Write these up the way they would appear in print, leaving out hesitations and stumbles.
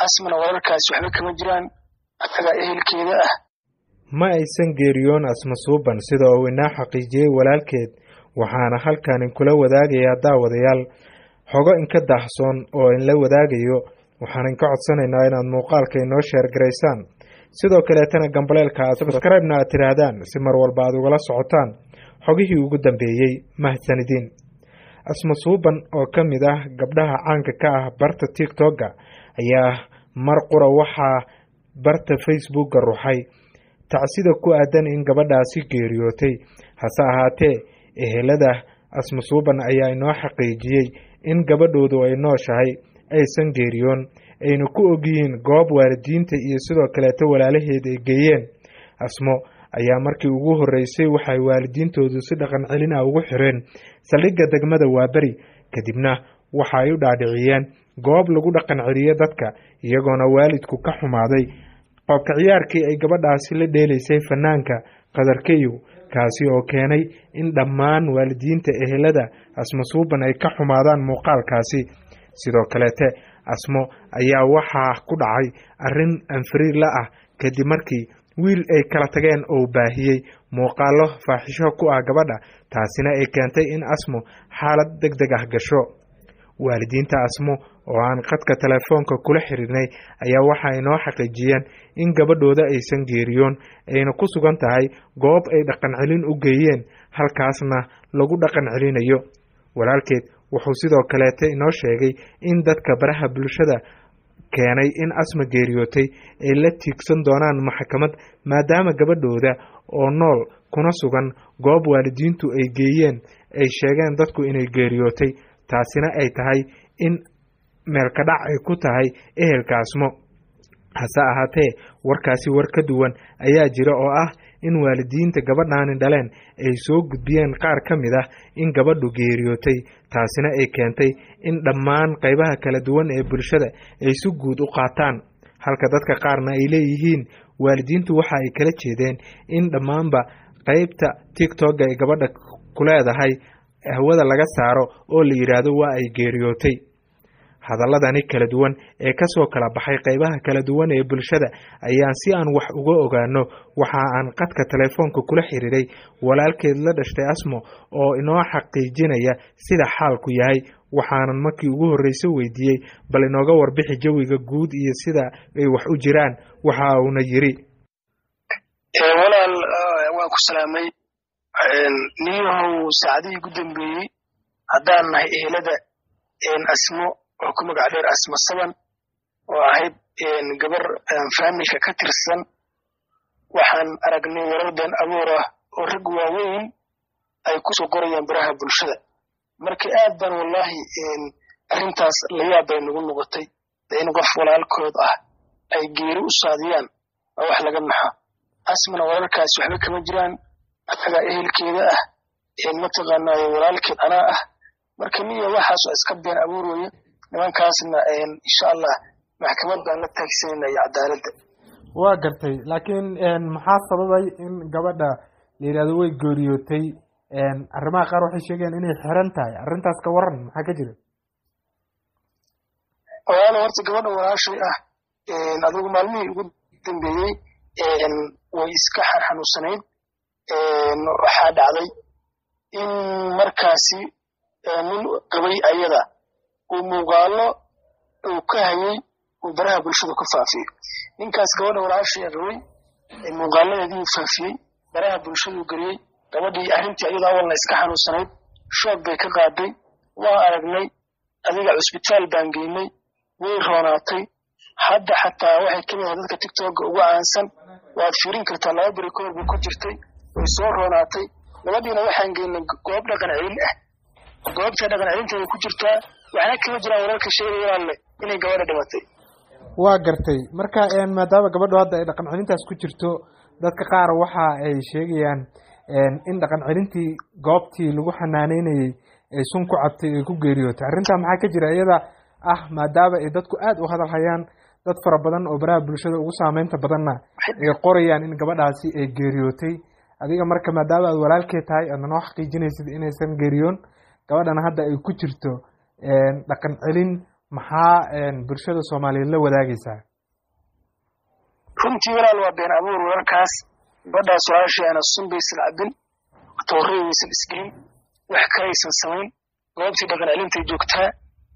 Asmana wararkaasi waxba kama jiraan, annagaa ehelkeeda ah. Ma aysan geeriyoon Asma Suuban, sida uu inaa xaqiijiyey walaalkeed. Waxaana halkan inkula wadaagayaa, daawadayaal, xogo inka daahsoon oo inla wadaagayo. Waxaan inka codsanaynaa inaad muuqaalka inoo share garaysaan, sidoo kaleetana gambaleelka aad subscribe-na aad tidhaahdaan si mar walba aad ugala socotaan xogihii ugu dambeeyey. Mahadsanidin. Asma Suuban oo ka mid ah gabdhaha caanka ka ah barta TikTok-ga ayaa mar qura waxaa barta Facebookga ruxay tacsida ku aadan in gabadhaasi geeriyootay. Hase ahaatee, ehelada Asma Suuban ayaa inoo xaqiijiyey in gabadhoodu ay nooshahay, aysan geeriyoon, ayna ku ogyihiin goob waalidiinta iyo sidoo kaleeto walaalaheed ay geeyeen. Asmo ayaa markii ugu horreysay waxay waalidiintoodu si dhaqan celin ah ugu xireen saldhigga degmada Waaberi, kadibna waxa ay u dhaadhiciyeen goob lagu dhaqan celiyo dadka, iyagoona waalidku ka xumaaday qoobka ciyaarkii ay gabadhaasi la dheelaysay fanaanka Qadarkeyow, kaasi oo keenay in dhammaan waalidiinta ehelada Asmo Suuban ay ka xumaadaan muuqaalkaasi. Sidoo kaleete, Asmo ayaa waxaa ku dhacay arrin anfariir la ah kadib markii wiil ay kala tageen oo baahiyey muuqaalo faaxisho ku ah gabadha, taasina ay keentay in Asmo xaalad deg deg ah gasho. Waalidiinta Asmo oo aan qadka telefoonka kula xiriirnay ayaa waxa inoo xaqiijiyeen in gabadhooda aysan geeriyoon, ayna ku sugan tahay goob ay dhaqan celin u geeyeen, halkaasna lagu dhaqan celinayo. Walaalkeed wuxuu sidoo kaleete inoo sheegay in dadka baraha bulshada keenay in Asma geeriyootay ay la tiigsan doonaan maxkamad, maadaama gabadhooda oo nool kuna sugan goob waalidiintu ay geeyeen ay sheegeen dadku inay geeriyootay, taasina ay tahay in meelkadhac ay ku tahay ehelka Asmo. Hase ahaatee, warkaasi war ka duwan ayaa jira oo ah in waalidiinta gabadhaani dhaleen ay soo gudbiyeen qaar ka mid ah in gabadhu geeriyootay, taasina ay keentay in dhammaan qaybaha kala duwan ee bulshada ay si guud u qaataan, halka dadka qaarna ay leeyihiin waalidiintu waxa ay kala jeedeen in dhammaanba qaybta TikTok-ga ay gabadha ku leedahay hawada laga saaro oo la yidhaahdo waa ay geeriyootay. Hadaladani kala duwan ee kasoo kala baxay qaybaha kala duwan ee bulshada ayaan si aan wax uga ogaano waxa aan qadka telefoonka kula xiriiray walaalkeed la dhashtay Asmo oo inoo xaqiijinaya sida xaalku yahay. Waxaanan markii ugu horreysay weydiiyey bal inooga warbixi jawiga guud iyo sida ay wax u jiraan. Waxa uuna yiri: Walaal, waan ku salaamay. Niyahow, saacadihii ugu dambeeyey haddaan nahay ehelada Asmo oo ku magac dheer Asmo Saban, oo ahayd gabar faamilka ka tirsan, waxaan aragnay warar been abuur ah oo rag waaweyn ay ku soo qorayaan baraha bulshada. Marka aad baan wallahi arrintaas layaab bay nagu noqotay. In qof walaalkood ah ay geeri u saadiyaan waa wax laga naxo. Asmana wararkaasi waxba kama jiraan, annagaa ehelkeeda ah, mataqaanaaye walaalkeed anaa ah. Marka niya, waxaas waa iska been abuur weye. Nimankaasna insha Allah maxkamad baan la taagsanayna iyo cadaaladda. Waa gartay, laakiin maxaa sababay in gabadha la yidhahdo way geeriyootay? Arrimaha qaar waxay sheegayaan inay xiran tahay. Arrintaas ka waran, maxaa ka jira? Walaalo, horta gabadha walaashay ah adigu maalmihii ugu dambeeyey way iska xanuunsanayd. Waxaa dhacday in markaasi nin qabay ayada uu muuqaalo uu ka hayay uu baraha bulshada ku faafiyo. Ninkaas gabadha walaashay qabay muuqaaladeedii uu faafiyey, baraha bulshaduu geliyey. Gabadhii arrintii ayada awalna iska xanuunsanayd, shoog bay ka qaaday. Waa aragnay, adiga cusbitaal baan geynay, way roonaatay. Hadda xataa waxay ka mid ahay dadka TikTokga ugu caansan, waad fiirin kartaa. 2 beri ka hor bay ku jirtay, way soo roonaatay. Gabadhiina waxaan geynay goob dhaqan celin ah, goobta dhaqan celinteeda ku jirtaa. Waxna kama jiraan wararka sheegaya, walaalle, inay gabadha dhimatay. Waa gartay. Marka maadaama gabadhu hadda ay dhaqan celintaas ku jirto, dadka qaar waxa ay sheegayaan in dhaqan celintii goobtii lagu xanaaneynayey ay sun ku cabtay, ay ku geeriyootay. Arrintaa maxaa ka jira iyada ah, maadaama ay dadku aada u hadal hayaan, dad fara badan oo baraha bulshada ugu saameynta badanna ay qorayaan in gabadhaasi ay geeriyootay? Adiga marka, maadaama aad walaalkeed tahay, aadna noo xaqiijinaysid inaysan geeriyoon, gabadhana hadda ay ku jirto dhaqan celin Maxaa bulshada Soomaaliyeed la wadaagaysaa? Runtii walaal, waa been abuur wararkaas. Gabadhaas walaashay ana sun baysan cabin, toorey waysan isgelin, wax kalaysan samayn. Goobtii dhaqan celintay joogtaa.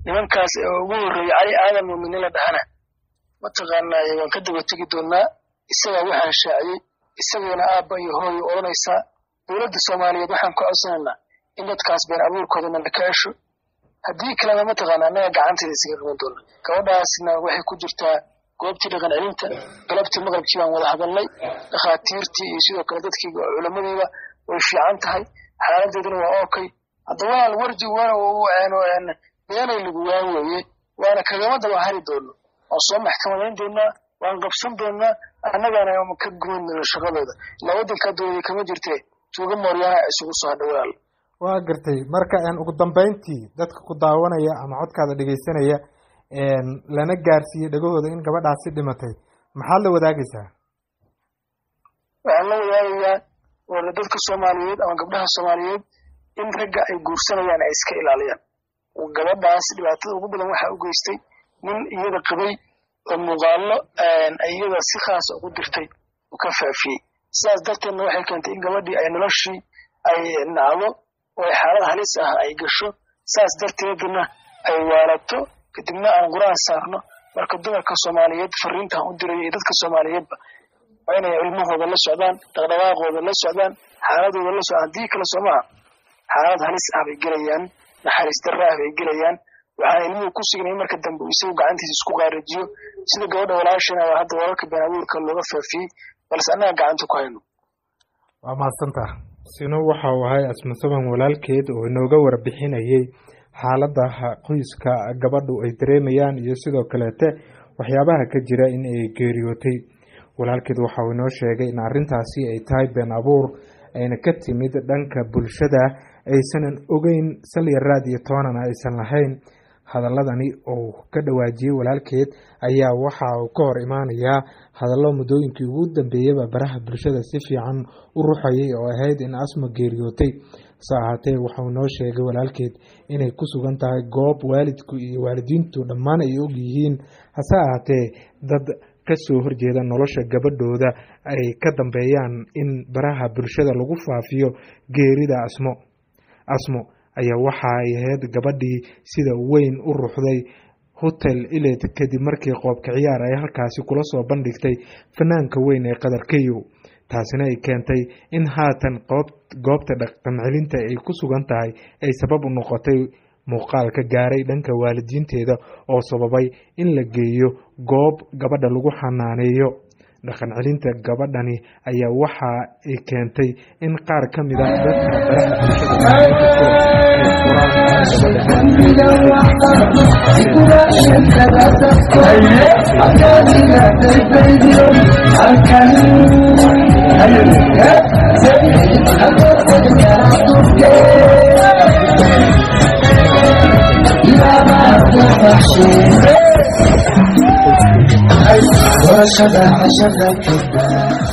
Nimankaas ee ugu horreeyey Cali Aadan Muumine la dhahana, mataqaanaaye, waan ka daba tegi doonaa. Isagaa waxaan shaaciyey, isagana aabba iyo hooyo odhanaysaa. Dowladda Soomaaliyeed waxaan ku codsanaynaa in dadkaas been abuurkooda nala ka cesho. Haddii kalena, mataqaana, annaga gacanteeda isaga qaban doona. Gabadhaasna waxay ku jirtaa goobtii dhaqan celinta. Galabtii maqribkii baan wada hadalnay dhakhaatiirtii iyo sidoo kale dadkii culamadiiba. Way fiican tahay, xaaladeeduna waa okay. Hadda walaal, warji beenay lagu waa weeye, waana kagama daba hari doono. Waan soo maxkamadayn doonaa, waan qabsan doonaa, annagana ka guban doono shaqadooda. Ilaa waddanka dowlada kama jirtee, tuuga mooryaana isugu soo hadha, walaal. Waa gartay. Marka ugu dambeyntii, dadka ku daawanaya ama codkaada dhegeysanaya lana gaarsiiyey dhegahooda in gabadhaasi dhimatay, maxaad la wadaagaysaa? Waxaan la wadaagayaa wala dadka Soomaaliyeed ama gabdhaha Soomaaliyeed in ragga ay guursanayaan ay iska ilaaliyaan. Gabadhaas dhibaatada ugu badan waxaa u geystay nin iyada qabay oo muuqaallo iyada si khaasa ugu dirtay oo ka faafiyey. Sidaas darteedna waxay keentay in gabadhii ay noloshii ay nacdo oo ay xaalad halis ah ay gasho, saas darteedna ay waalato, kadibna aan qur-aan saarno. Marka dumarka Soomaaliyeed fariintaan u dirayo iyo dadka Soomaaliyeedba waa inay ilmahooda la socdaan, dhaqdhaqaaqooda la socdaan, xaaladooda la socdaan. Haddii kale, soomaha, xaalad halis ah bay gelayaan, naxariis darra ah bay gelayaan. Waxaan ilmuhu ku sugnay in marka dambe uu isagu gacantiisa isku qaarajiyo, sida gabadha walaashana waa hadda wararka been abuurka looga faafiyey, balse annaga gacanta ku hayno. Waa mahadsantaha. Sino waxa uu ahay Asma Suban walaalkeed oo inooga warbixinayey xaalada qoyska gabadhu ay dareemayaan iyo sidoo kaleete waxyaabaha ka jira in ay geeriyootay. Walaalkeed waxa uu inoo sheegay in arrintaasi ay tahay been abuur ayna ka timid dhanka bulshada, aysanan ogeyn salya raad iyo toonana aysan lahayn. Hadaladani uu ka dhawaajiyey walaalkeed ayaa waxa uu ka hor imaanayaa hadallo muddooyinkii ugu dambeeyaba baraha bulshada si fiican u ruxayay oo ahayd in Asma geeriyootay. Hase ahaatee, waxauu noo sheegay walaalkeed inay ku sugan tahay goob waalidku iyo waalidiintu dhammaan ay og yihiin, hase ahaatee dad kasoo horjeeda nolosha gabadhooda ay ka dambeeyaan in baraha bulshada lagu faafiyo geerida Asmo. Asmo ayaa waxa ay ahayd gabadhii sida weyn u ruxday Hotel Elite kadib markii qoobka ciyaar ay halkaasi kula soo bandhigtay fanaanka weyn ee Qadarkeyo, taasina ay keentay in haatan goobta dhaqan celinta ay ku sugan tahay ay sabab u noqotay muuqaalka gaaray dhanka waalidiinteeda oo sababay in la geeyo goob gabadha lagu xanaaneeyo. Dhaqan celinta gabadhani ayaa waxa ay keentay in qaar ka mid a dadka baraha bulshada